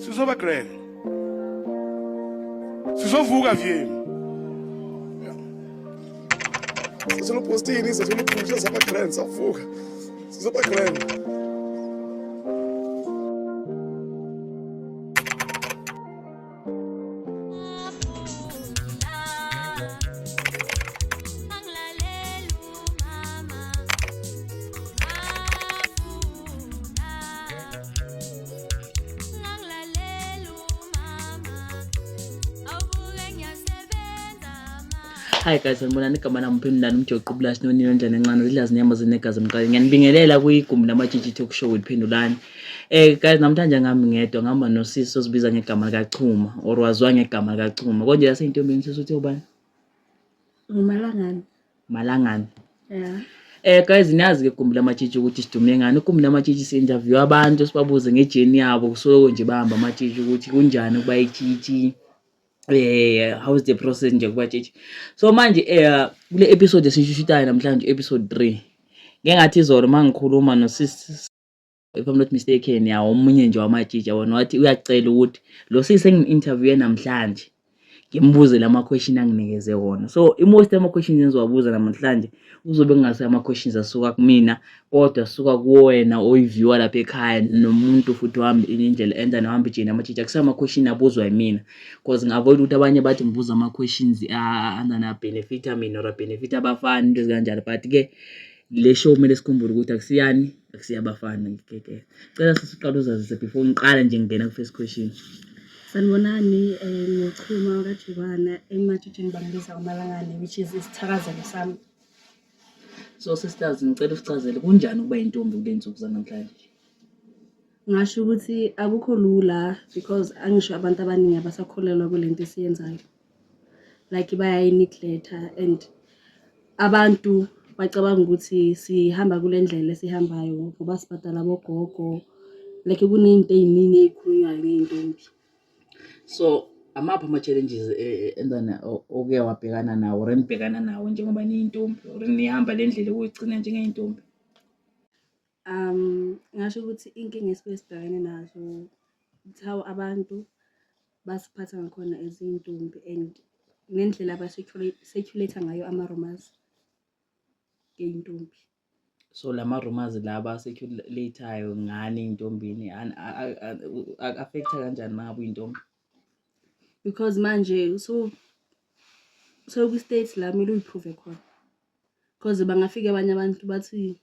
Sizoba grand. Sizovuka vyeni. Sasela upostini, sasela uphusha, saba grand, savuka. Sizoba grand. Hi guys, sanibonani. Igama lami uPhendulani Umjoqo Bulashi nonina ndlela encane zidla zinyama zinegazi emqaleni. Ngiyanibingelela kwigumbi lamatshitshi talk show with Phendulani. Guys, namhlanje ngihamba ngedwa, ngihamba nosisi ozibiza ngegama likaChuma or waziwa ngegama likaChuma. Konje laseyintombini sisi uthi ubani? Ngumalangane. Malangane. Yeah. Guys, niyazi ke igumbi lamatshitshi ukuthi sidume ngani. Igumbi lamatshitshi si-interview abantu sibabuze nge-journey yabo kusoloko nje bahamba amatshitshi ukuthi kunjani ukuba itshitshi. How is the process nje kuba tshitshi. So manje kule episode esishutayo namhlanje, episode 3. Ngeke ngathi izolo mangikhuluma nosisi, if I'm not mistaken, ya omunye nje wamatshitshi yabona, wathi uyacela ukuthi lo sisi engim-interview namhlanje ngimbuze lama question anginikeze wona. So i-most ama questions engizowabuza namhlanje kuzobe kungase ama questions asuka kumina, kodwa asuka kuwena oyi-viewer lapha ekhaya nomuntu futhi ohamba indlela enza nohamba ijeni amatshitshi. Akusiyo ama question abuzwa yimina, because ngi-avoid ukuthi abanye bathi ngibuza ama questions angana benefit mina or benefit abafana, into ezikanjalo. But ke le show kumele sikhumbule ukuthi akusiyani, akusiyabafana. Ngeke cela sisiqala uzazise before ngiqala nje ngingena ku first question. Sanibonani, nguChuma kaJubana, ematshitshini bangibiza uMalangane, which is isithakazelo sami. So sisters, ngicela usichazele kunjani ukuba intombi kule nsuku zanamhlanje. Ngasho ukuthi akukho lula because angisho abantu abaningi abasakholelwa kule nto esiyenzayo. Like bayayi-neglect-a and abantu bacabanga ukuthi sihamba kule ndlela esihambayo ngoba sibhadala abogogo. Like kuney'nto ey'ningi ey'khulunywayo ngey'ntombi. So amaphi ama-challenges enzana oke wabhekana nawo or enibhekana nawo njengoba niyintombi or nihamba le ndlela ukuyigcina njengey'ntombi? Ngasho ukuthi inkinga esisuke sibhekane nazo it's how abantu basiphatha ngakhona as iy'ntombi and nendlela aba-circulate ngayo ama-rumours ngey'ntombi. So lama rumors laba circulate-ayo ngani ey'ntombini affect-a kanjani uma ngabe uyintombi? Because manje so kwi-state la kumele uyi-prove khona. Because bangafika abanye abantu bathi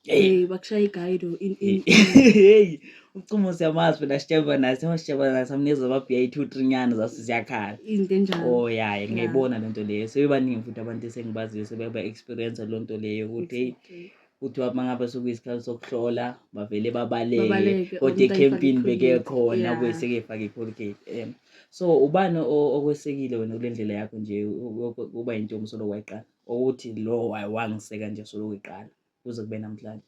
hey, bakushaya igayido in. Hey, uCumo siyamazi phela, sitsheba naye, siyasheba naye, samnikeza amabhiya ayi-2 3 nyana zase ziyakhala. Into enjalo. Oh yeah, ngiyayibona lento leyo. Sebebaningi futhi abantu esengibaziyo sebeba experience lonto leyo ukuthi hey, kuthiwa uma ngabe sekuyisikhathi sokuhlola bavele babaleke, Babaleke, kodwa umuntu ayifake ekhempini beke i-Colgate. khona bese efake i-Colgate. So ubani okwesekile wena kule ndlela yakho nje kuba intombi solo wayiqala, ukuthi lo wangiseka nje solo uyiqala kuze kube namhlanje?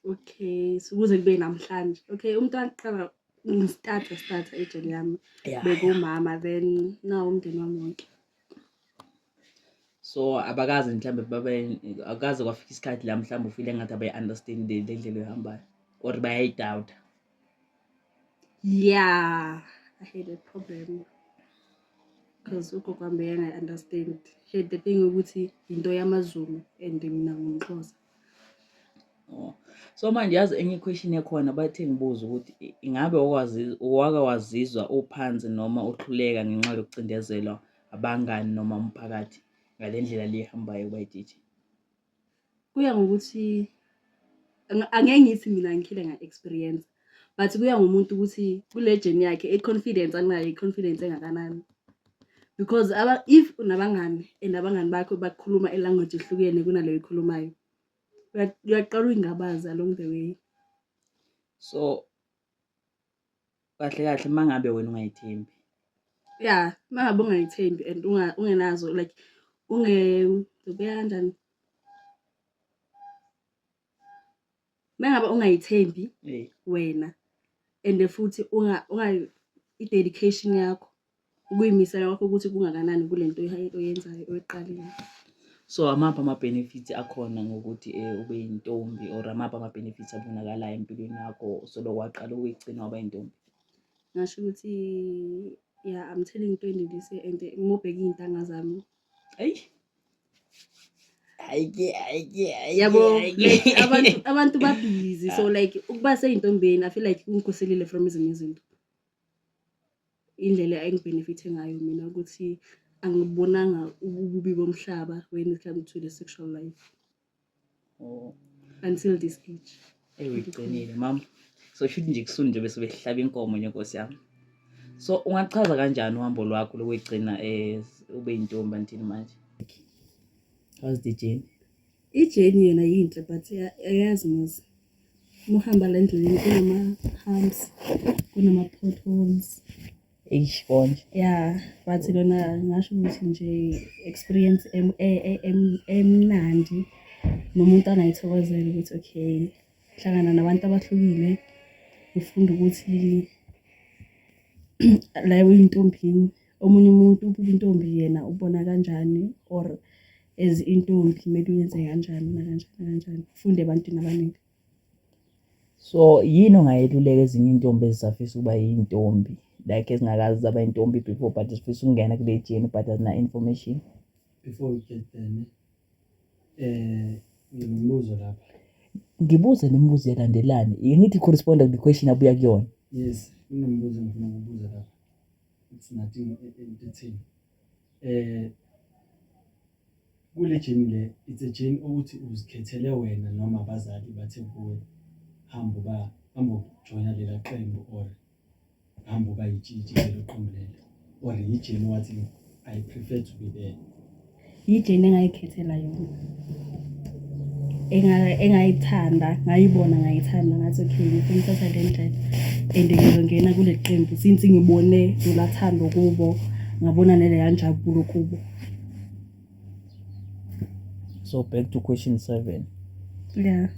Okay, so kuze kube namhlanje. Okay, umuntu waqala ngi-start ejeni yami bekumama, then now umndeni wami wonke. So abakaze mhlambe babe, akaze kwafika isikhathi la mhlambe ufile ngathi abayi-understand le ndlela oyihambayo or bayayi-doubt? Yeah, I had a problem because ugogo wami bekangayi-understand. He had the thing ukuthi into yamaZulu and mina ngumXhosa. Oh. So manje yazi enye question ekhona, bathe ngibuza ukuthi ingabe okwazi wake wazizwa uphansi noma uhluleka ngenxa yokucindezelwa abangani noma umphakathi ngale ndlela le ihambayo kuba itshitshi? Kuya ngokuthi angeke ngithi mina ngikhile nga-experience, but kuya ngomuntu ukuthi kule journey yakhe i-confidence anayo, i-confidence engakanani. Because if unabangani and abangani bakho bakhuluma i-language ehlukene kunaleyo oyikhulumayo, uyaqala uyingabaza along the way. So kahle kahle mangabe wena ungayithembi. Yeah, mangabe ungayithembi and ungenazo like unge ngibeka kanjani? Mangabe ungayithembi wena and futhi unga unga i-dedication yakho, ukuyimisela kwakho ukuthi kungakanani kule nto oyenzayo oyiqalile. So amaphi ama-benefits akhona ngokuthi ube yintombi or amaphi ama-benefits abonakalayo empilweni yakho soloko waqala ukuyigcina waba yintombi? Ngasho ukuthi yeah, I'm turning 20 this year and ngibheke iy'ntanga zami. Ayi. Hayi hayi hayi. Yabo, like abantu babhizi, so like ukuba seyintombeni I feel like kungikhuselile from ezinye izinto. Indlela engibhenefithe ngayo mina ukuthi angibonanga ububi bomhlaba when it comes to the sexual life. Oh. Until this age. Eyi uyiqinile mama. So shuthi nje kusuni nje bese behlaba inkomo nje nkosi yami. So ungachaza kanjani uhambo lwakho lokuyigcina ube intombi until manje? How's the journey? I-journey yona yinhle but ayazi mos. Uma uhamba la endleleni kunama-humps, kunama-potholes. Eish konje. Yeah, but lona ngasho ukuthi nje experience emnandi nomuntu angayithokozela ukuthi okay, hlangana nabantu abahlukile, ufunda ukuthi la uyintombini, omunye umuntu intombi yena ubona kanjani or as intombi kumele uyenze kanjani nakanjani nakanjani, ufunde ebantwini abaningi. So yini ongayeluleka ezinye iy'ntombi ezisafisa ukuba yiy'ntombi, like ezingakaze zaba yintombi before but zifisa ukungena kule journey but azina information? Before we get there, ne, nginombuzo lapha. Ngibuze nemibuzo elandelane. Ngithi correspond to the question abuya kuyona. Yes, kunombuzo engifuna ukubuza lapha. It's nothing entertaining. Kule journey le, it's a journey ukuthi uzikhethele wena noma abazali bathe kuwe hamba uba hamba joina lela qembu or hamba uba yitshitshi lelo qembu lelo, or yi-journey wathi I prefer to be there? Yi-journey engayikhethela yona, engayithanda, ngayibona ngayithanda, ngathi okay, ngifuna ukuthatha le ndlela and ngizongena kule qembu since ngibone lolu thando kubo, ngabona naleya njabulo kubo. So back to question 7. Yeah.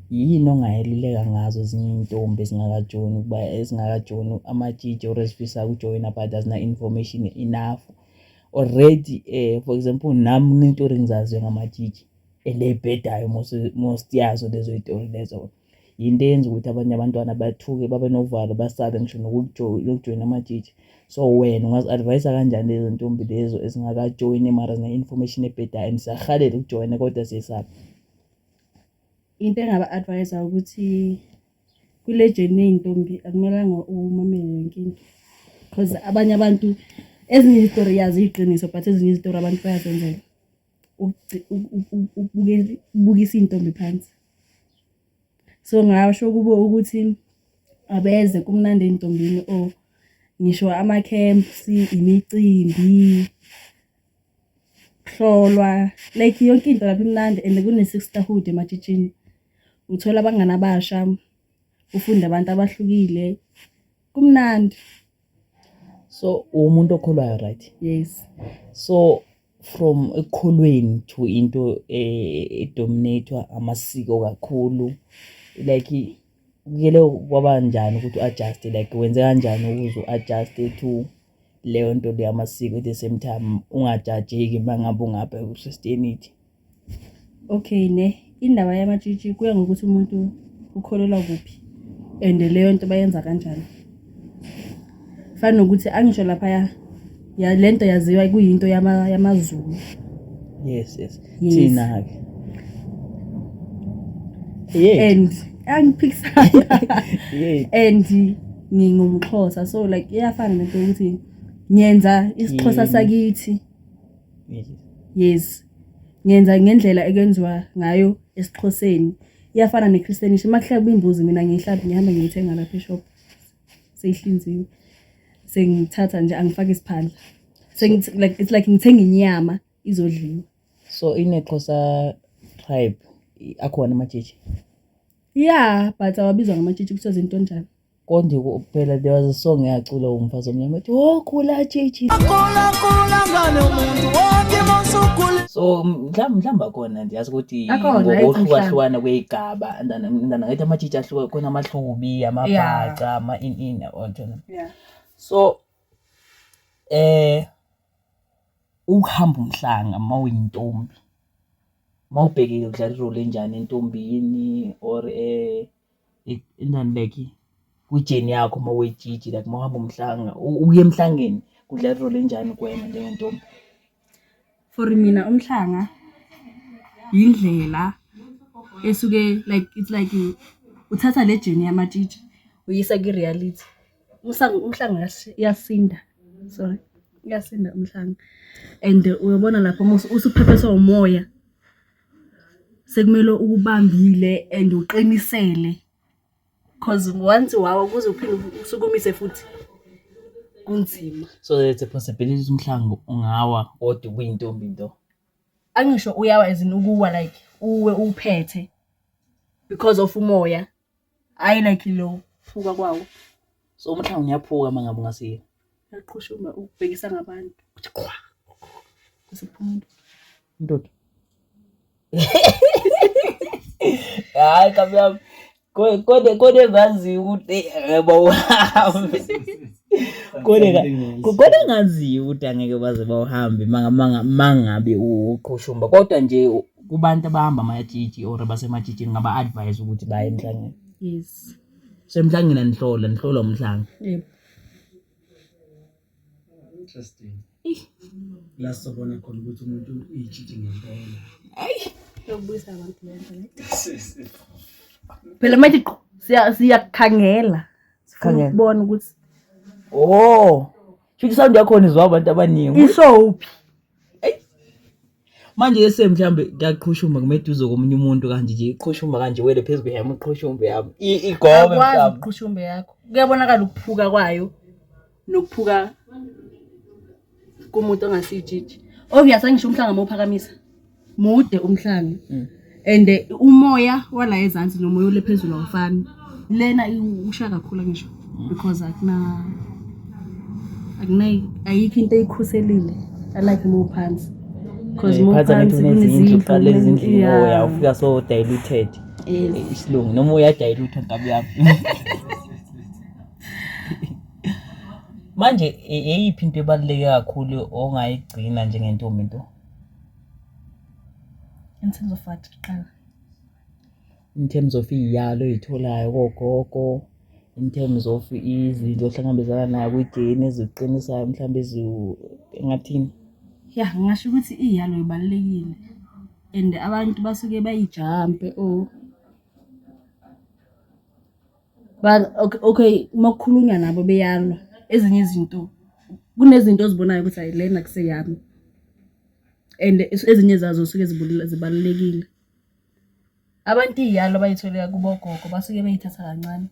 Yini ongayeluleka ngazo ezinye iy'ntombi ezingakajoyini ukuba ezingakajoyini amatshitshi or ezifisa ukujoyina but azina information enough already? For example, nami kuney'tori engizaziyo ngamatshitshi and ey'bhedayo most yazo lezo y'tori lezo. Yinto eyenza ukuthi abanye abantwana bathuke, babe novalo, basabe ngisho nokujoyina amatshitshi. So wena ungazi-advise kanjani lezo ntombi lezo ezingakajoyini mara zine-information ebhedayo and siyahalela ukujoyina kodwa siyesaba? Into engaba-advise ukuthi kule journey yey'ntombi akumelanga umamele yonke into, because abanye abantu ezinye izitori yazi iyiqiniso but ezinye izitori abantu bayazenzela ukubukisa iy'ntombi phansi. So ngasho kubo ukuthi abeze, kumnandi ey'ntombini, or ngisho ama-camps, imicimbi, kuhlolwa, like yonke into lapha imnandi and kune-sisterhood ematshitshini. Uthola abangani abasha, ufunde abantu abahlukile, kumnandi. So uwumuntu okholwayo, right? Yes. So from ekukholweni to into edominate-wa amasiko kakhulu, like kuyele kwaba njani ukuthi u-adjust, like wenze kanjani ukuze u-adjust to leyo nto leyo amasiko, at the same time ungajajeki uma ngabe ungapha ku-Christianity? Okay ne, indaba yamatshitshi kuya ngokuthi umuntu ukholelwa kuphi and leyo nto bayenza kanjani. Fana nokuthi angisho laphaya ya lento yaziwa kuyinto yamaZulu. Yes. Yes. Thina-ke yeah. And angiphikisana and ngingumXhosa, so like iyafana nento yokuthi ngiyenza isiXhosa Yini. sakithi. Yes. Yes, ngenza ngendlela ekwenziwa ngayo esiXhoseni. Iyafana ne-Christianity. Uma kuhlaba imbuzi mina ngiyihlabi, ngihamba ngiyithenga lapha e-shop seyihlinziwe, sengithatha nje angifaki isiphandla. Like it's like ngithenga inyama izodliwa. So ine-Xhosa tribe akhona amatshitshi? Yeah, but awabizwa ngamatshitshi, kuthiwa zinto njani. Konje phela there was a song eyacula umfazi omnyama ethi, "Oh, khula tshitshi." So mhlawumbe akhona, ndiyazi ukuthi Akhona, ayithi. Ngokuhlukahlukana kwey'gaba ndana ngathi amatshitshi ahluka khona, amaHlubi, amaBhaca, ama in in yabona. Yeah. So ukuhamba umhlanga mawuyintombi, mawubhekile kudlala i-role enjani entombini or inani, like Kwi-journey yakho uma uyitshitshi like uma uhamba umhlanga, ukuya emhlangeni kudlala i-role enjani kuwena njengentombi? For mina umhlanga yindlela esuke like it's like uthatha le journey yamatshitshi uyisa kwi-reality. Umhlanga uyasinda, sorry, uyasinda umhlanga and uyobona lapho uma usuphephethwa umoya sekumele ukubambile and uqinisele. Cause once wawa kuze uphinde usukumise futhi kunzima. So there's a possibility ukuthi umhlanga ungawa kodwa kuyintombi nto. Angisho uyawa as in ukuwa like uwe uwuphethe because of umoya, hhayi like lo phuka kwawo. So umhlanga uyaphuka uma ngabe ungasiyo. Uyaqhushumba ukubhekisa ngabantu kuthi qhwa bese kuphuma into. Intuthu. Hayi kabi yami. Kodwa kodwa engaziyo ukuthi angeke bawuhambe. Kodwa kodwa engaziyo ukuthi angeke baze bawuhambe mangabe uqhushumba. Kodwa nje kubantu abahamba amatshitshi or basematshitshini ngaba-advise ukuthi baye emhlangeni. Yes. So emhlangeni anihlola, nihlola umhlanga. Yebo. Interesting. La sizobona khona ukuthi umuntu uyitshitshi ngempela. Yokubuyisa abantu le nto le. Phela manje qhu siyakukhangela. Sifuna Khangela. ukubona ukuthi Oh. Shuthi sound yakhona izwa abantu abaningi. isophi. Manje ese mhlambe kuyaqhushumba kumeduze komunye umuntu kanje nje iqhushumba kanje wele phezu kweyami iqhushumbe yami. Igobe Akwazi mhlawumbe. ukuqhushumbe yakho. Kuyabonakala ukuphuka kwayo nokuphuka kumuntu ongasijiji. Obvious angisho umhlanga mawuphakamisa. Mude umhlanga. And umoya wala ezansi nomoya ole phezulu awufani. Lena usha kakhulu ngisho because akuna akuna ayikho into eyikhuselile. I like more phansi. Because more Phansi angithi phansi kunezindlu uqala ezindlini Yeah. oya ufika so diluted. Yes. Isilungu noma uyadilute nkabi yami. Manje eyiphi into ebaluleke kakhulu ongayigcina njengentombi nto? In terms of what kuqala? In terms of iy'yalo oy'tholayo kogogo, in terms of izinto ohlangabezana nayo kwi-journey ezikuqinisayo mhlawumbe engathini? Ya, ngingasho ukuthi iy'yalo y'balulekile and abantu basuke bayijampe or okay, okay uma kukhulunywa nabo beyalwa ezinye izinto, kunezinto ozibonayo ukuthi hhayi lena akuseyami and ezinye zazo zisuke zibalulekile. Abantu iy'yalo abay'thole kubogogo basuke bey'thatha kancane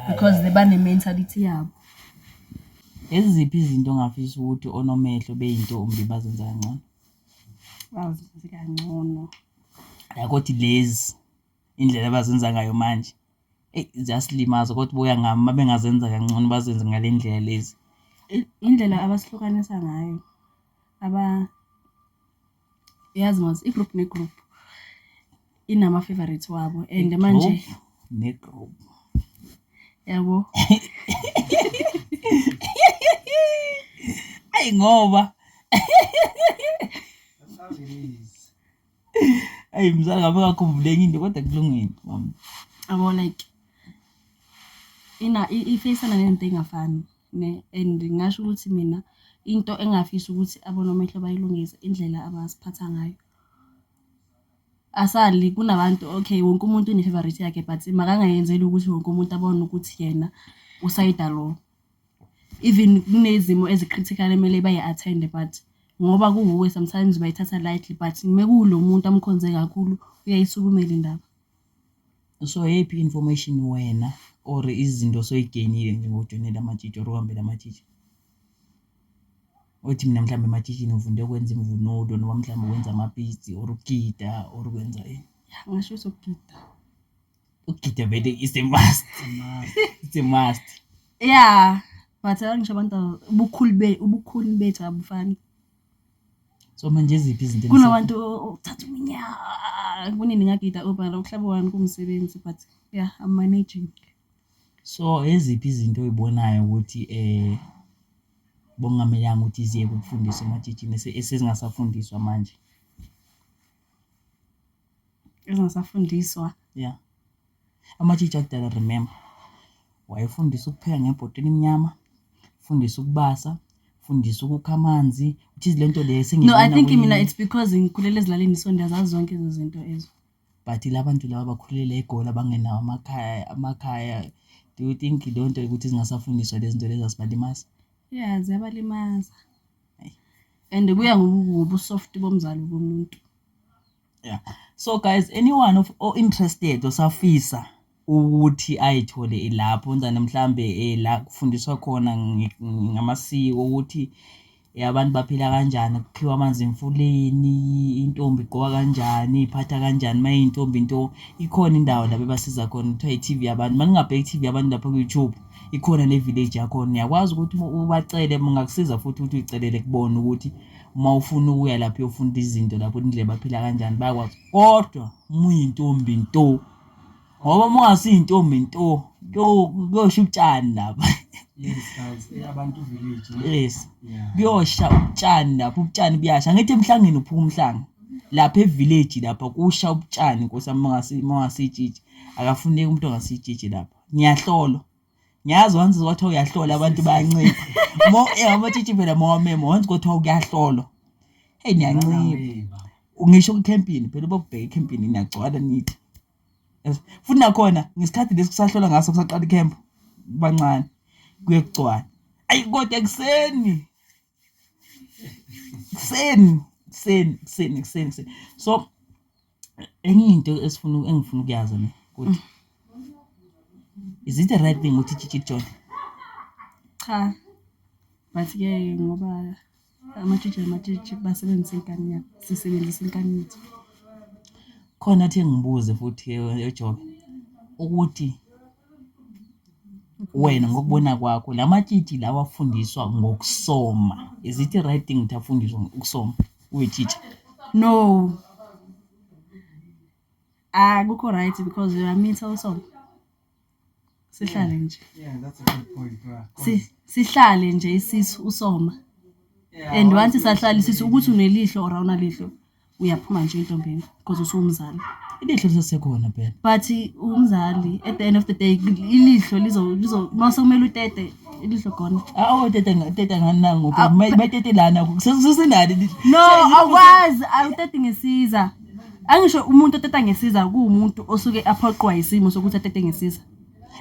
because bane-mentality yabo. Yiziphi izinto ongafisa ukuthi onomehlo beyintombi bazenze kangcono? Bazenze kangcono. Ya kodwa lezi indlela abazenza ngayo manje eyi ziyasilimaza kodwa buya ngami uma bengazenza kangcono bazenze ngale ndlela lezi. Indlela abasihlukanisa ngayo yazi mos i-group ne-group inama-favourite wabo and manje Ne-group. Yabo. Ayi ngoba Ayi mzala ngabe ngakhumbule enye into kodwa kulungile mama. Yabo like ina ifeyisana nento engafani ne and ngingasho ukuthi mina into engafisa ukuthi abonomehlo bayilungise indlela abasiphatha ngayo. Asali kunabantu okay wonke umuntu une-favourite yakhe but makangayenzeli ukuthi wonke umuntu abone ukuthi yena usayida lo. Even kunezimo ezi-critical emele bayi-attend-e but ngoba kuwuwe sometimes bayithatha lightly but mekuwulo muntu amkhonze kakhulu uyayisukumela indaba. So eyiphi i-information wena or izinto osoyi-gain-ile nje ngokujoyinela amatshitshi or uhambela amatshitshi? Othi mina mhlawumbe ematshitshini ngifunde ukwenza imvunulo noma mhlawumbe ukwenza amapitsi or ukugida or ukwenza ini. Ya ngisho ukuthi ukugida. Ukugida vele is a must. It's a must. Yeah, but angisho abantu ubukhulu ubukhulu bethu abufani. So manje eziphi izinto Kunabantu othatha iminyaka kunini ngagida obhala uhlaba wami kumsebenzi but yeah I'm managing. So eziphi izinto oyibonayo ukuthi bokungamelanga ukuthi ziyeke ukufundiswa ematshitshini esezingasafundiswa manje? Ezingasafundiswa. Yeah. Amatshitshi akudala remember. Wayefundisa ukupheka ngebhodo elimnyama, fundisa ukubasa, fundisa ukukha amanzi, which is lento le No, I sengiyibona think mina it's because ngikhulele ezilalini, so ndiyazazi zonke ezo zinto ezo. But la bantu laba bakhulele eGoli abangenawo amakhaya, do you think leyo nto ukuthi zingasafundiswa lezi zinto lezi azibalimazi? Yeah, ziyabalimaza. And kuya ngobu-soft bomzali bomuntu. Yeah. So guys, anyone of or interested osafisa ukuthi ayithole lapho njani mhlambe la kufundiswa khona ngamasiko ukuthi abantu baphila kanjani, kukhiwa amanzi emfuleni, intombi igqoka kanjani, iphatha kanjani uma iyintombi into, ikhona indawo la bebasiza khona kuthiwa i-TV yabantu. Uma ningabheka i-TV yabantu lapha ku-YouTube, ikhona le village yakhona, uyakwazi ukuthi ubacele, ungakusiza futhi ukuthi uyicelele kubona ukuthi uma ufuna ukuya lapho uyofunda izinto lapho indlela baphila kanjani bayakwazi. Kodwa uma uyintombi nto, ngoba uma ungasiyintombi nto kuyosha utshani lapha. Yes guys, abantu village. Yes. Kuyosha utshani lapho, utshani buyasha. Ngithi emhlangeni uphuka umhlanga. Lapha e-village lapha kusha utshani Nkosi yami, uma ungasitshitshi. Akafuneki umuntu ongasitshitshi lapha. Ngiyahlolwa. Ngiyazi once kwathiwa uyahlola abantu bayancipha. Mo amatshitshi phela mawamema once kwathiwa kuyahlolwa. Hey niyancipha. Ngisho ku-campini phela ubokubheka ecampini niyagcwala nithi. Futhi nakhona ngesikhathi lesi kusahlola ngaso kusaqala i-camp bancane kuye kugcwala. Ayi kodwa ekuseni. Ekuseni, ekuseni, ekuseni, ekuseni, ekuseni. So enye into esifuna engifuna ukuyazi ne ukuthi is it the right thing ukuthi itshitshi lijole? Cha. But ke ngoba amatshitshi namatshitshi basebenzisa inkani yabo, sisebenzisa inkani yethu. Khona athi ngibuze futhi eJobe ukuthi wena ngokubona kwakho la matshitshi lawa afundiswa ngokusoma, is it the right thing ukuthi afundiswe ukusoma uyitshitshi? No. Akukho right because uyamitha usoma. Sihlale nje. Yeah, that's a good point, bro. Sihlale nje isisu usoma. And once sahlala isisu ukuthi unelihlo or awunalihlo, uyaphuma nje entombini because usuwumzali. Ilihlo lisesekhona phela. But umzali at the end of the day ilihlo lizo lizo mase kumele utete ilihlo gone. Awu tete tete ngani ngoba betete lana sesenalo ilihlo. No, awukwazi awutete ngesiza. Angisho umuntu oteta ngesiza kuwumuntu osuke aphoqwa isimo sokuthi atete ngesiza.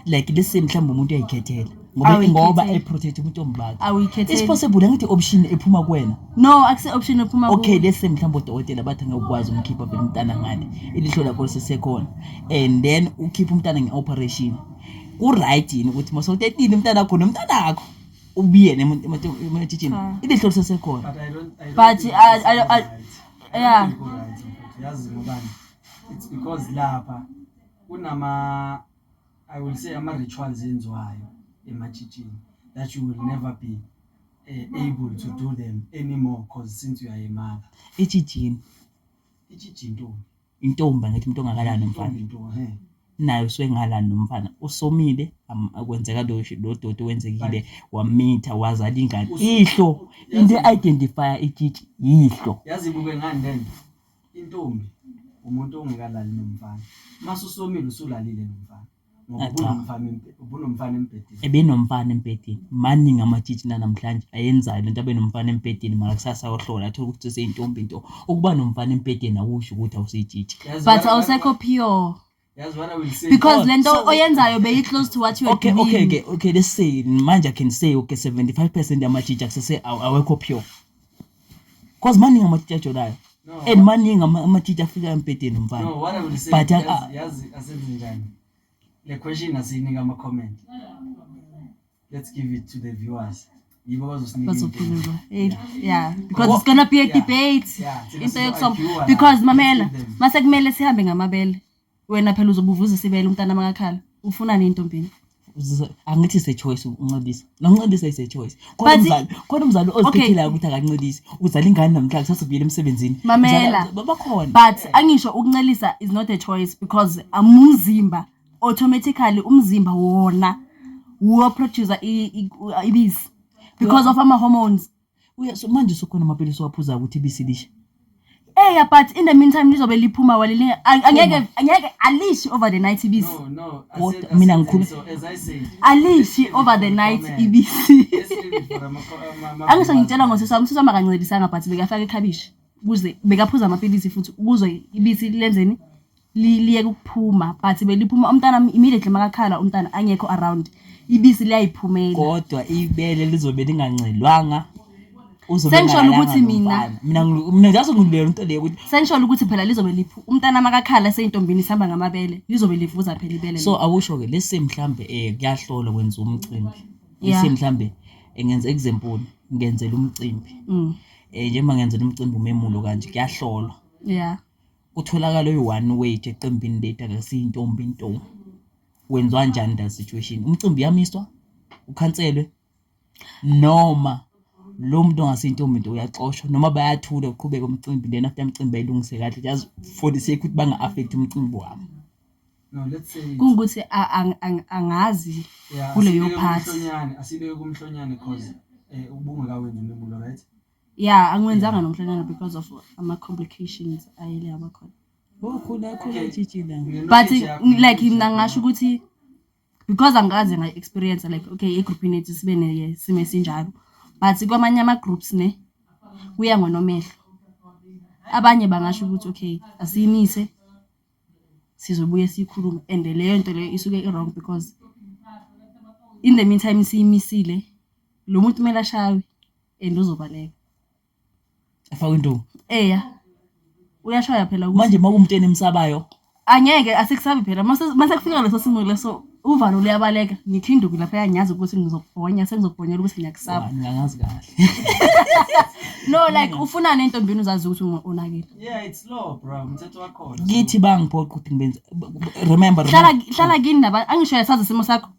Like let's say mhlawumbe umuntu uyayikhethela ngoba eprotect ubuntombi bakhe. Awuyikhetheli. It's possible angithi option ephuma kuwena. No, akuse option ephuma kuwe. Okay, let's say mhlawumbe odokotela bathi angeke ukwazi umkhipha phela umntana ngale. Ilihlo lakho lisesekhona. And then ukhipha umntana nge-operation. Ku-right yini ukuthi mase utetile umntana wakho nomntana wakho ubuye ematshitshini. Ilihlo lisesekhona. But I don't I don't But think it's right. Yeah. Yazi ngobani? It's because lapha kunama, I will say, ama rituals enziwayo ematshitshini that you will never be able to do them anymore because since you are a mother. Itshitshini. Itshitshi intombi. Intombi angithi umuntu ongakalani nomfana. Intombi he. Naye usuke ngalani nomfana. Usomile akwenzeka lo doti wenzekile wamitha wazala ingane. Ihlo into identify itshitshi yihlo. Yazi buke ngani lento? Intombi umuntu ongekalali nomfana. Mase usomile usulalile nomfana. Ngoba ubunomfana embhedeni. Ebenomfana embhedeni. Maningi amatshitshi namhlanje ayenzayo lento abenomfana embhedeni mara kusasa ayohlola athola ukuthi useyintombi into. Ukuba nomfana embhedeni akusho ukuthi awuseyitshitshi. But awusekho pure. Yazi what I will say. Because lento oyenzayo beyi close to what you are Okay, doing. Okay, let's say manje I can say okay 75% yamatshitshi akusese awekho pure. Cause maningi amatshitshi ajolayo. No, And maningi amatshitshi afika embhedeni umfana. No, what I will say, But, yazi asenze njani? Le question asiyinika ama comment. Let's give it to the viewers. Yibo bazosinika Bazophendula. Yeah, because it's gonna be a debate. Yeah, Into yokusoma because mamela mase kumele sihambe ngamabele. Wena phela uzobuvuza isibele umntana makakhala. Ufunani intombini? Angithi is a choice ukuncelisa. Nokuncelisa is a choice. Khona umzali, khona umzali ozikhethelayo ukuthi akancelisi. Uzala ingane namhlanje kusasa ubuyela emsebenzini. Mamela. Bakhona. But angisho ukuncelisa is not a choice because amumzimba automatically umzimba wona uwa producer ibisi because of ama hormones. Uya so manje sokhona amaphilisi owaphuzayo ukuthi ibisi lishe. Eya, but in the meantime lizobe liphuma wale angeke alishi over the night ibisi. No, no. I Kodwa said- I mina said- ngikhuluma- So as I said, Alishi over the night ibisi. let's leave it for Angisho ngitshela ngosisi wami, usisi wami akancelisanga but bekafaka ikhabishi ukuze bekaphuza amapilisi futhi ukuze ibisi lenzeni liyeke ukuphuma, but beliphuma umntana immediately makakhala umntana angekho around, ibisi liyayiphumela. Kodwa ibele lizobe lingancelwanga. Uzobe Sengisho engalalanga ukuthi mina- nomfana. Mina njaso ngilwela into leyo ukuthi Sengisho ukuthi phela lizobe liphu umntana makakhala seyintombini sihamba ngamabele, lizobe livuza phela ibele. So awusho ke lesi mhlambe kuyahlolwa kwenza umcimbi. Yeah. Lesi mhlambe ngenza example, ngenzela umcimbi. Njengoba ngenzela umcimbi umemulo kanje kuyahlolwa. Kutholakala uyi-one way eqembini lethu akasiyintombi into. Wenziwa njani that situation? Umcimbi uyamiswa, ukhanselwe, noma lo muntu ongasiyintombi into uyaxoshwa, noma bayathula uqhubeke umcimbi, then after umcimbi bayilungise kahle just for the sake ukuthi banga-affect umcimbi wami. No, let's say Kungukuthi angazi yeah, kuleyo asibeke part. kumhlonyane, asibeke kumhlonyane cause ubungakawenzi umemulo, right? Yeah, angiwenzanga nomhlonyane because of ama complications ayele abakhona. Oh, khula khula itshitshi la. But like mina ngingasho ukuthi because angikaze nga-experience like okay egroupini yethu sibe nesimo esinjalo, but kwamanye ama-groups ne kuya ngonomehlo. Abanye bangasho ukuthi okay asiyimise sizobuye siyikhulume, and leyo nto leyo isuke i-wrong because in the meantime siyimisile lo muntu kumele ashaywe and uzobaleka. Afake into. Eya, uyashaya phela ukuthi Manje makuwumuntu enimsabayo. Angeke asikusabi phela mase kufika leso simo leso uvalo luyabaleka, ngikhinduku lapha ngiyazi ukuthi ngizokubhonya, sengizokubhonyela ukuthi ngiyakusaba. Wa, ngingazi kahle. No, like ufunani entombini uzazi ukuthi unakile. Yeah, it's law bro, umthetho wakhona. Kithi bangiphoqa ukuthi ngibenze remember, Hlala remember. hlala kini naba angisho yasazi isimo sakho.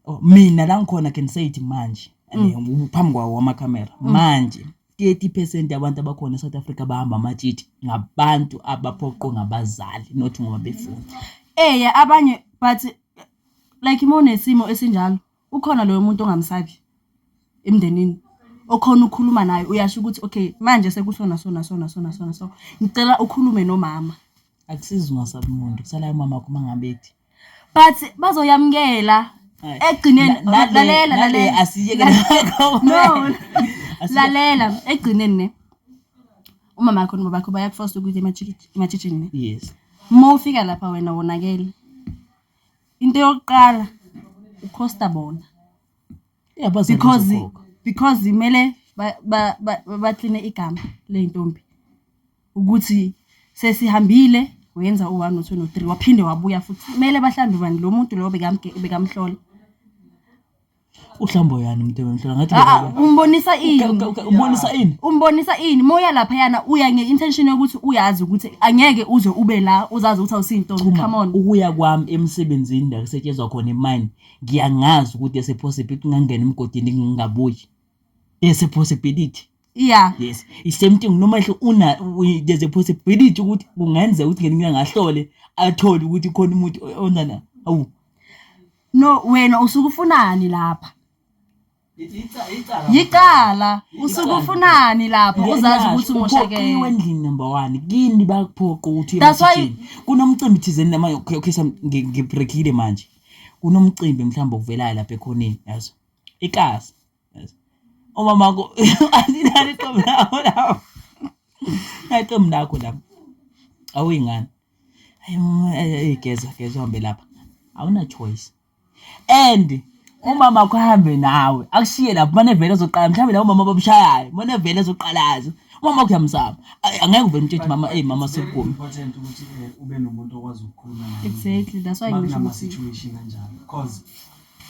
Oh, mina la ngikhona can say it manje. Phambi kwawo amakhamera. Manje 30% yabantu abakhona eSouth Africa bahamba amatshitshi ngabantu abaphoqwe ngabazali not ngoba befuna. Eya abanye but like uma unesimo esinjalo ukhona loyo muntu ongamsabi emndenini okhona ukukhuluma naye, uyasho ukuthi okay manje sekusona sona sona sona sona so ngicela ukhulume nomama. Akusizi ungasabi umuntu, kusala umama wakho mangabe ethi. But bazoyamukela Hayi. ekugcineni. Lalela, Nale lalela. asiyeke nakho. No. Asiyeke. Lalela ekugcineni ne umama wakho nobaba bakho bayakuforce ukuthi ematshitshini ne. Yes. Uma ufika lapha wena wonakele, into yokuqala ukhosta bona. Yeah, bazali bazokhokha. Because kumele bakline igama ley'ntombi ukuthi sesihambile wenza u-1 no-2 no-3 waphinde wabuya futhi, kumele bahlambe bani lo muntu lo bekamhlola. Uhlambo yani umuntu ebemhlola ngathi Ah, ah, umbonisa ini? Umbonisa ini? Umbonisa ini? Uma uya laphayana uya nge-intention yokuthi uyazi ukuthi angeke uze ube la uzazi ukuthi awusiyintombi. Chuma, Come on. Ukuya kwami emsebenzini la kusetshenzwa khona imine, ngiyangazi ukuthi there's a possibility ngingangena emgodini ngingabuyi. There's a possibility. Yeah. Yes. The same thing noma ehle una there's a possibility ukuthi kungenzeka ukuthi ngelinye ilanga ahlole athole ukuthi khona umuntu onana. Awu. No, wena usuke ufunani lapha? Yicala. Usuke ufunani lapha? Uzazi ukuthi umoshakele. Uphoqiwe endlini number 1. Kini bakuphoqa ukuthi uye That's why ematshitshini. Kunomcimbi thizeni nama okay, okay, sam, ngibreakile manje. Kunomcimbi mhlawumbe okuvelayo lapha ekhoneni, yazo. Ikasi. Yazo. Umama wakho alinalo iqembu lakho lapho. Iqembu lakho lapho. Awuyingane. Hayi mama, geza, geza uhambe lapha. Awuna choice. And umama wakho ahambe nawe, akushiye lapho, mane vele ezoqala, mhlawumbe labo mama abamshayayo, mane vele ezoqalaza. Umama wakho uyamsaba. Ay, angeke uvele umtshele ukuthi mama, mama, It's very sukuma. important ukuthi ube nomuntu okwazi ukukhuluma naye. Exactly, that's why Uma ngisho kunama ukuthi situation kanjalo. Because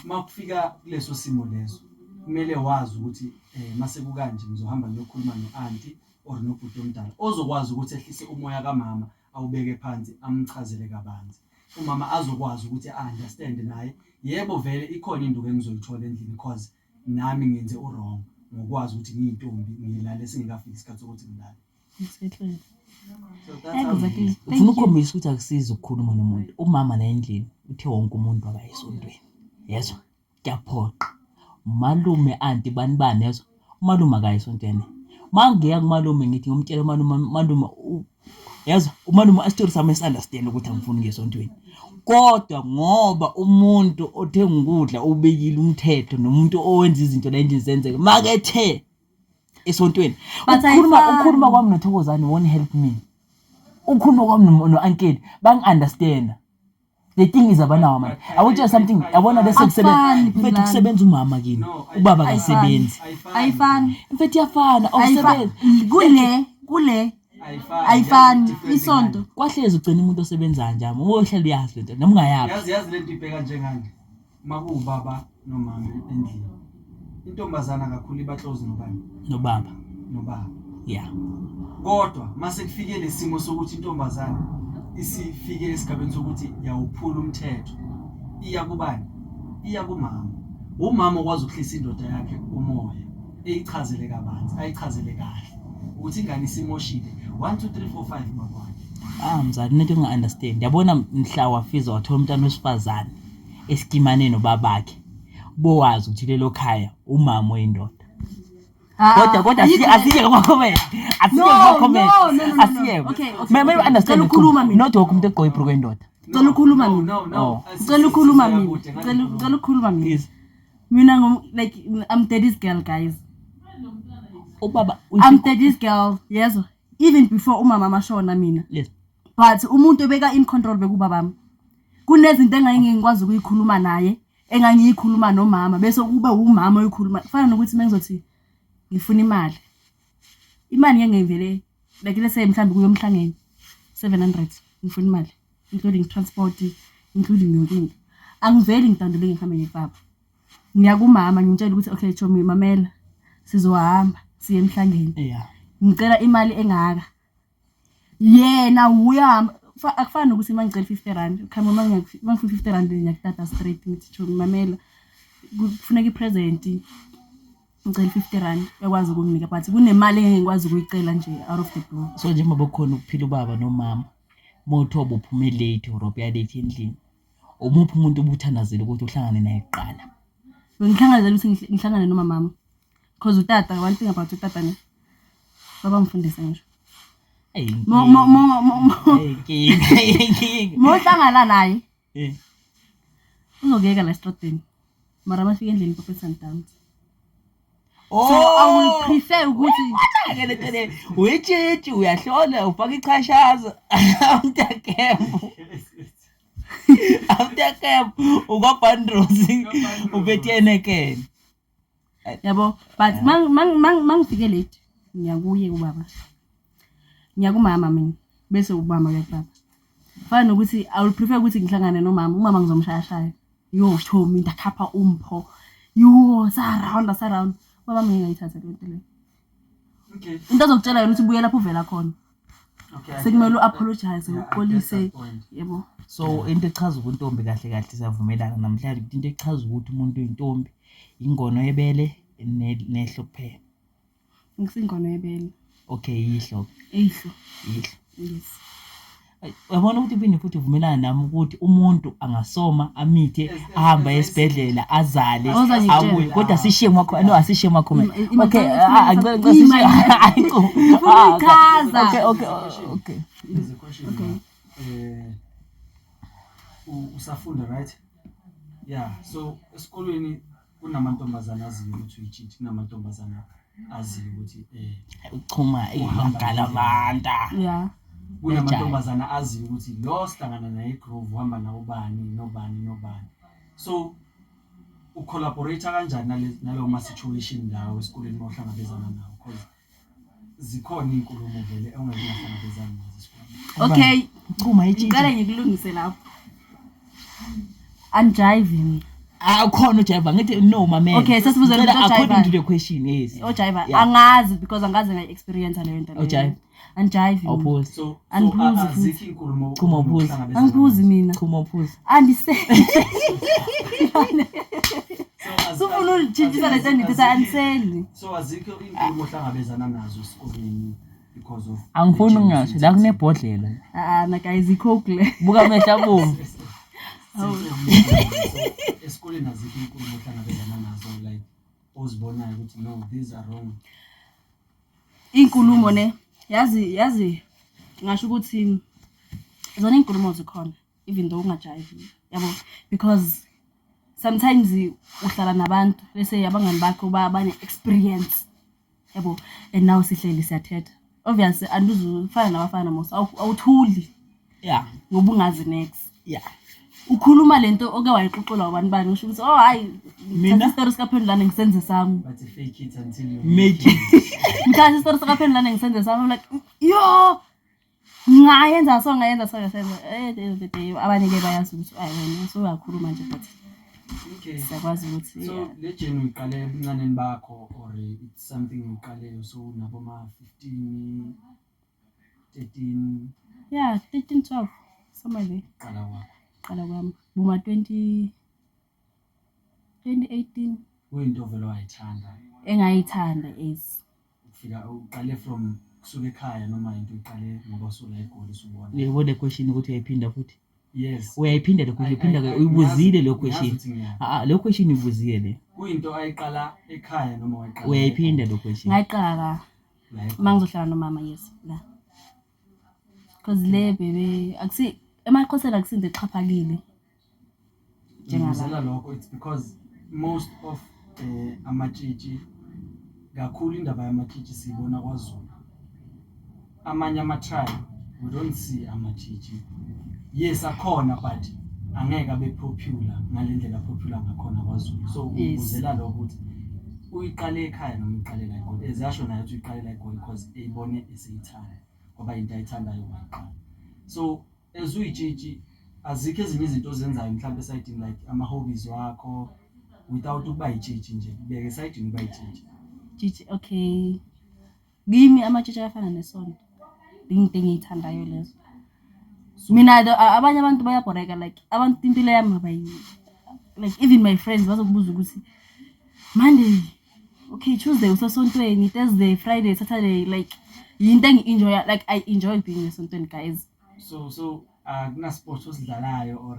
uma kufika kuleso simo leso, kumele wazi ukuthi mase kukanje ngizohamba ngiyokhuluma no-auntie or nobhuti omdala ozokwazi ukuthi ehlise umoya kamama, awubeke phansi, amchazele kabanzi. Umama azokwazi ukuthi a-understand naye. Yebo vele ikhona induku engizoyithola endlini because nami ngenze u-wrong ngokwazi ukuthi ngiyintombi ngilale singekafiki isikhathi sokuthi ngilale. Exactly. So that's how it Exactly. is. Thank Ufuna you. ukukhombisa ukuthi akusizi ukukhuluma nomuntu. Umama la endlini uthe wonke umuntu akaye esontweni. Yezwa? Kuyaphoqa. Malume, auntie, bani bani, yezwa? Umalume akaye esontweni. Mangiya kumalume ngithi ngomtshela umalume, malume, Yazi umalume isitori sami esi-understand ukuthi angifuni ukuya esontweni. Kodwa ngoba umuntu othenga ukudla ubekile umthetho nomuntu owenza izinto la endlini zenzeke makethe esontweni. But Ukukhuluma ayifani. ukukhuluma kwami noThokozani won't help me. Ukukhuluma kwami no-uncle bangi-understand. The thing is abanawo amandla. I will tell you something. Yabona bese kusebenza. Akufani, Mfethu Philani. kusebenza umama kimi. No, Ubaba ayifani. akasebenzi. Ayifani. Mfethu iyafana Ayifa- awusebenzi. Kule kule ayifani isonto. Kwahlezi ugcina umuntu osebenzayo nje ama uyohlala uyazi lento noma ungayaphi. Yazi yazi lento ibheka njenganje. Makuwubaba nomama endlini. Intombazana kakhulu iba close nobani? Nobaba. Nobaba. Yeah. Kodwa mase kufike lesimo sokuthi intombazana isifike esigabeni sokuthi yawuphula umthetho. Iya kubani? Iya kumama. Umama okwazi ukuhlisa indoda yakhe umoya, eyichazele kabanzi, ayichazele kahle ukuthi ingane isimoshile. 1 2 3 4 5 babona. Ah mzali into enga-understand. Yabona mhla wafiza wathola umntwana wesifazane esikimane nobabakhe. Bowazi ukuthi lelo khaya umama oyindoda. Ah, Kodwa kodwa asiye kuma comment. Asiye No, kuma comment. no, no, no, no. Asiye. Okay, May okay. understand. Ngicela ukukhuluma mina. Not wonke umuntu egqoke ibhruku endoda. Ngicela ukukhuluma mina. No, no. Oh. Ngicela ukukhuluma mina. Ngicela ukukhuluma mina. Please. Mina like I'm daddy's girl guys. Ubaba I'm daddy's girl. Yezwa. Even before umama mashona mina. Yes. But umuntu obeka in control bekubabami. Kunezinto engangeke ngikwazi ukuyikhuluma naye, engangiyikhuluma nomama bese kube umama oyikhuluma. Kufana nokuthi mengizothi ngifuna imali. Imali ngeke ngivele like let's say mhlawumbe kuyomhlangeni 700 ngifuna imali including transport including yonke into. Angiveli ngidandule ngihambe ngepapa. Ngiya kumama ngimtshela ukuthi okay chomi mamela sizohamba siye emhlangeni. Yeah. Ngicela imali engaka. Yena uyahamba akufani nokuthi uma ngicela 50 rand khama uma ngifuna 50 rand ngiyakutata straight ngithi chomi mamela kufuneka ipresent ngicela 50 rand uyakwazi ukunginika but kunemali engeke ngikwazi ukuyicela nje out of the blue. So njengoba kukhona ukuphila ubaba nomama, mawuthiwa ubuphume late or ubuya late endlini, umuphi umuntu obuthandazela ukuthi uhlangane naye kuqala? Bengihlanganela ukuthi ngihlangane nomamama because utata, one thing about utata ne baba ngifundise ngisho. Eyi, Mo mo mo mo mo- eyi, inkinga, inkinga. Mohlangana naye uzokuyeka la estradeni mara mafika endlini Papa Sundowns. So I will prefer ukuthi Ke le nto le, uyitshitshi uyahlola ufaka ichashaza after camp after camp ukwabhandros ubetyenekene yabo but mangifike late ngiyakuye ubaba. Ngiyakumama mina bese ubaba uyakubaba. Fana nokuthi I will prefer ukuthi ngihlangane nomama, umama ngizomshaya shaya. Yo chomi ndakhapha umpho. Yo sa round sa round. Baba mina ngayithatha le nto le. Okay. Into azokutshela yona ukuthi ubuye lapho uvela khona. Okay. Sekumele u-apologize Yeah, I get uxolise that point. yebo. So into echaza ubuntombi kahle kahle siyavumelana namhlanje ukuthi into echaza ukuthi umuntu uyintombi ingono yebele nehlo kuphela. Ngisingono yebele. Okay, yihlo. Eyihlo. Yihlo. Yes. Uyabona ukuthi phinde futhi uvumelana nami ukuthi umuntu angasoma amithe ahambe esibhedlela azale Awuza ngitshela. abuye kodwa asishiye kuma no asishiye kuma comment. Okay, Ngicela ngicela ima- sishiye. Ngifuna ukuyichaza. Okay. There's a question. Okay. Usafunda right? Yeah, so esikolweni kunamantombazana aziyo ukuthi uyitshitshi, kunamantombazana aziyo ukuthi Uchuma igalavanta. Yeah. kunamantombazana aziyo ukuthi lo sihlangana naye eGrove uhamba nawo bani nobani nobani. So ucollaborate kanjani nalowo ma situation lawo esikoleni mawuhlangabezana nawo because zikhona izinkulumo vele ongeke ungahlangabezani nazo esikoleni. Okay, Uchuma itshitshi. ngiqale ngikulungise lapho. Angijive mina. Ah khona ujive ngithi no mamela. Okay, sesibuza Ngicela ukuthi according ojivayo. to the question yes. Ojiva Yeah. angazi because angaze ngayi-experience leyo nto leyo. Ojive. Angijive. mina. Awuphuzi. So Andiphuzi futhi. azikho izinkulumo Chuma uphuzi. ohlangabezana Angiphuzi nazo. mina. Chuma uphuzi. Andiseli. So, Sufuna unditshintshisa le nto endithetha andiseli. So azikho izinkulumo ohlangabezana nazo esikoleni because of Angifuni ukungasho la kunebhodlela. Ah na guys icoke le. Buka amehlo abomvu. So, esikoleni azikho izinkulumo ohlangabezana nazo like ozibonayo ukuthi no these are wrong. Inkulumo ne. Yazi yazi. Ngasho ukuthi zona iy'nkulumo zikhona even though ungajayivi yabo, because sometimes uhlala nabantu bese abangani bakho bane-experience yabo, and now sihleli siyathetha, obviously andizufana nabafana mos, awuthuli ngoba ungazi next. Ukhuluma lento oke wayixoxelwa abantu bani, usho ukuthi oh hayi, Mina? ngithatha isitori sikaPhendulane ngisenze sami. But fake it until you Make it. Ngithatha isitori sikaPhendulane ngisenze sami. I'm like, yo, ngayenza so, ngayenza so, ngasenza eh the end of the day abanye-ke bayazi ukuthi ayi wena usuyakhuluma nje, but siyakwazi ukuthi So yeah. le journey uyiqale ebuncaneni bakho or it's something uyiqaleyo so unabo ma 15 13? Yeah, 13, 12, somewhere there. Qala kwakho. Qala kwami buma 20 2018. Kuyinto vele wayithanda? Engayithanda is Ufika uqale from kusuka ekhaya noma into uyiqale ngoba usula eGoli usubona? Uyayibona le question ukuthi uyayiphinda futhi? Yes. Uyayiphinda le question, uyiphinda ke, uyibuzile le question. Ngiyazi ukuthi ngiyazi. Ah, le question uyibuzile le. Kuyinto ayiqala ekhaya noma wayiqala? Uyayiphinda le question. Ngayiqala la La eGoli. uma ngizohlala nomama, yes, la, because le bebe akusi emaXhoseni akusinto exhaphakile njengala. Ngibuzela lokho, it's because most of amatshitshi, kakhulu indaba yamatshitshi siyibona kwaZulu. Amanye ama-tribe we don't see amatshitshi. Yes, akhona, but angeke abe popular ngale ndlela popular ngakhona kwaZulu. So ngibuzela lokho ukuthi uyiqale ekhaya noma uyiqale la eGoli. Ezasho naye ukuthi uyiqale la eGoli because eyibone eseyithanda, ngoba into ayithandayo wayiqala. So as uyitshitshi, azikho ezinye izinto ozenzayo mhlawumbe esayidini, like ama-hobbies wakho without ukuba yitshitshi nje, beke esayidini ukuba yitshitshi? Tshitshi, okay, kimi amatshitshi ayafana nesonto, into engiyithandayo lezo. Mina abanye abantu bayabhoreka, like abantu impilo yami abayi, like even my friends bazokubuza ukuthi Monday, okay, Tuesday usesontweni, Thursday, Friday, Saturday, like yinto engi-enjoya, like I enjoy being esontweni, guys. So akuna-sport osidlalayo or?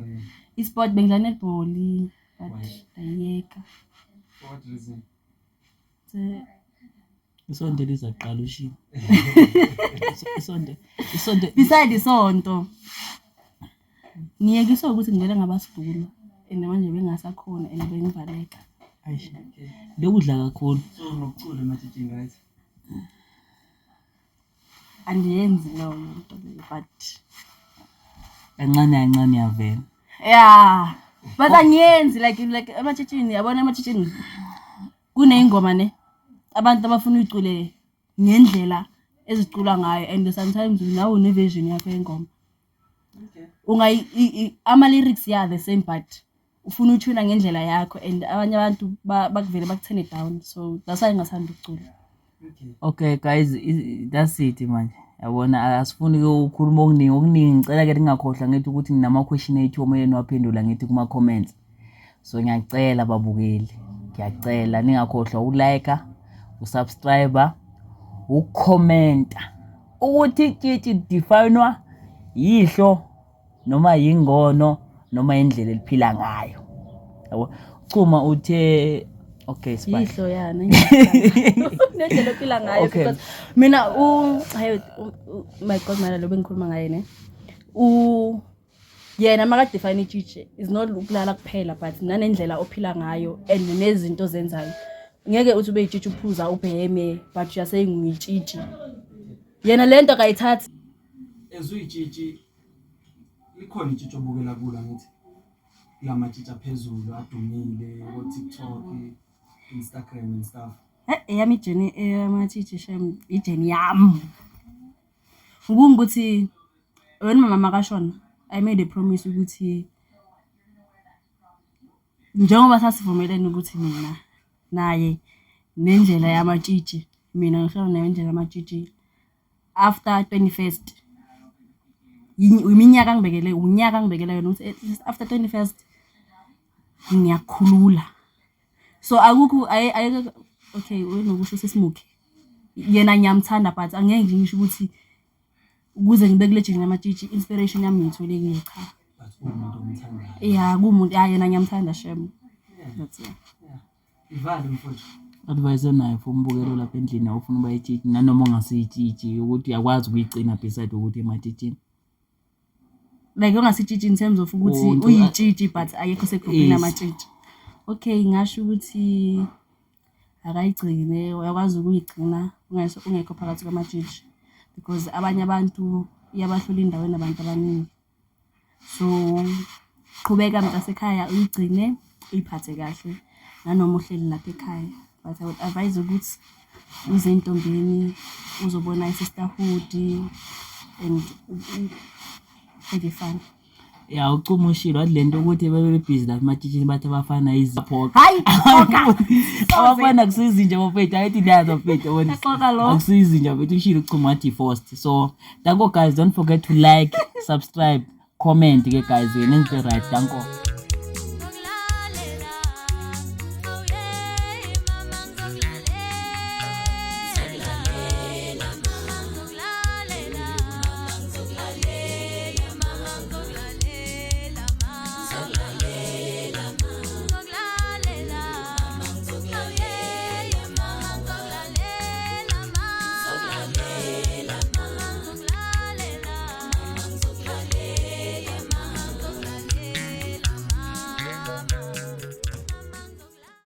I-sport bengidlala netball, but Why? ndayiyeka. For what reason? Isonto lizaqala ushilo. Isonto isonto. Beside isonto, ngiyekiswe ukuthi ngivele ngabasiduna and manje bengasakhona and bengivaleka. Eish. Bekudla kakhulu. So nokucula ematshitshini, right? Andiyenzi leyo nto leyo, but Kancane kancane yavela. Yeah, but angiyenzi like ematshitshini, yabona, ematshitshini kuney'ngoma ne abantu abafuna uyicule ngendlela eziculwa ngayo, and sometimes nawe une-version yakho yengoma. Ungayi ama-lyrics, yeah, the same, but ufuna uthuna ngendlela yakho and abanye abantu bakuvele bakuthene down, so that's why ngingathanda ukucula. Okay. Okay guys, that's it manje. Yabona asifuni ke ukukhuluma okuningi okuningi, ngicela ke ningakhohlwa ngithi ukuthi nginama question ethu omele niwaphendula ngithi kuma comments. So ngiyacela babukeli, ngiyacela ningakhohlwa ukulike, usubscribe, ukukhomenta ukuthi tshitshi definewa yihlo noma yingono noma indlela eliphila ngayo. Yabo, Chuma uthe okay, sibye. Yihlo ya, nendlela ophila ngayo. Because mina hayi, my godmother lo bengikhuluma ngaye ne, yena makadefine itshitshi is not ukulala kuphela, but nanendlela ophila ngayo and nezinto ozenzayo. Ngeke uthi ube yitshitshi uphuza ubheme, but you are saying uyitshitshi. Yena le nto akayithathi. As uyitshitshi, likhona itshitshi obukela kulo, ngithi kula matshitshi aphezulu adumile ko-TikTok, Instagram and stuff? Eh, eyami i-journey eyamatshitshi shem, i-journey yami kungukuthi when mama makashona, I made a promise ukuthi njengoba sasivumelene ukuthi mina naye nendlela yamatshitshi, mina ngihlala naye indlela yamatshitshi after 21st, iminyaka angibekele, unyaka angibekele yona ukuthi at least after 21st ngiyakhulula. So akukho okay, unokusho sesimukhe yena, ngiyamthanda, but angeke nje ngisho ukuthi ukuze ngibe kule journey yamatshitshi inspiration yami ngiyithole kuye, cha. But uwumuntu omthandayo? Ya, kuwumuntu, ya, yena ngiyamthanda shem. That's it. Yeah. Ivale mfowethu. Advice onayo for umbukelo lapha endlini awufuna uba itshitshi nanoma ungasiyitshitshi ukuthi uyakwazi ukuyigcina beside ukuthi ematshitshini. Like ungasitshitshi in terms of ukuthi uyitshitshi but ayekho segrupini amatshitshi. Okay, ngasho ukuthi akayigcine, uyakwazi ukuyigcina ungekho phakathi kwamatshitshi because abanye abantu iyabahlula indawo enabantu abaningi. So qhubeka mntasekhaya uyigcine uyiphathe kahle nanoma uhleli lapha ekhaya. But I would advise ukuthi uze entombini uzobona i-sisterhood and have fun. Ya uChuma ushilo wathi lento ukuthi bebe busy lapha ematshitshini bathi abafana iziphoqa. Hayi, xoka. Abafana kusizinja bafethu ayithi niyazi bafethu yabona. Xoka lo. Akusizinja bafethu ushilo uChuma wathi forced. So danko guys don't forget to like, subscribe, comment ke guys nenze right danko.